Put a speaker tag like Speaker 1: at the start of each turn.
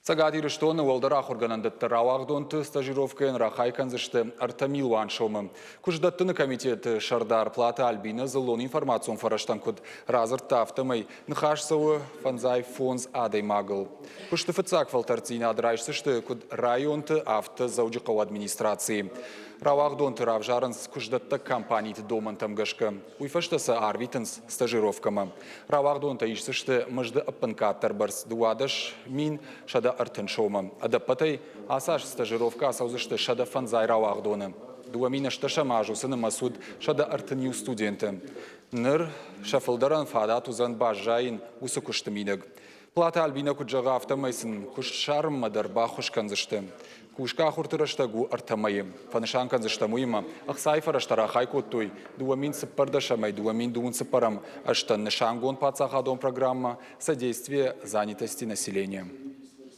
Speaker 1: Цӕгат Ирыстоны уӕлдӕр ахуыргӕнӕндӕтты рауагъдонты стажировкӕйӕн рахай кӕндзысты 3 милуан сомы. Куыстдӕттыны комитеты сӕрдар Платы Альбина дзыллон информацион фӕрӕзтӕн куыд радзырдта, афтӕмӕй ныхас цӕуы 55 адӕймагыл. Куысты фыццаг фӕлтӕрддзинад райсдзысты куыд районты, афтӕ Дзӕуджыхъӕуы администрацийы. Рауагъдонты равзарынц куыстдӕттӕг компаниты домӕнтӕм гӕсгӕ. Уый фӕстӕ сӕ арвитынц стажировкӕмӕ. Рауагъдонтӕ исдзысты мызды ӕппынкъаддӕр бӕрц 12 130 сомы. Ӕдӕппӕтӕй ацы аз стажировкӕ ацӕудзысты 150 рауагъдоны. 2008 аз уыцы нымӕц уыд 131 студенты. Ныр сӕ фылдӕрӕн фадат уыдзӕн баззайын уыцы куысты мидӕг. Платы Альбинӕ куыд зӕгъы, афтӕмӕй сын куыст ссарынмӕ дӕр баххуыс кӕндзысты. Кусгӕ ахуырты рӕстӕг у ӕртӕ мӕйы. Фӕнысан кӕндзыстӕм уыимӕ, ӕхцайы фӕрӕзтӕ рахай кодтой 2014-ӕмӕ 2024 ӕзтӕн нысангонд паддзахадон программӕ «Содействие занятости населения».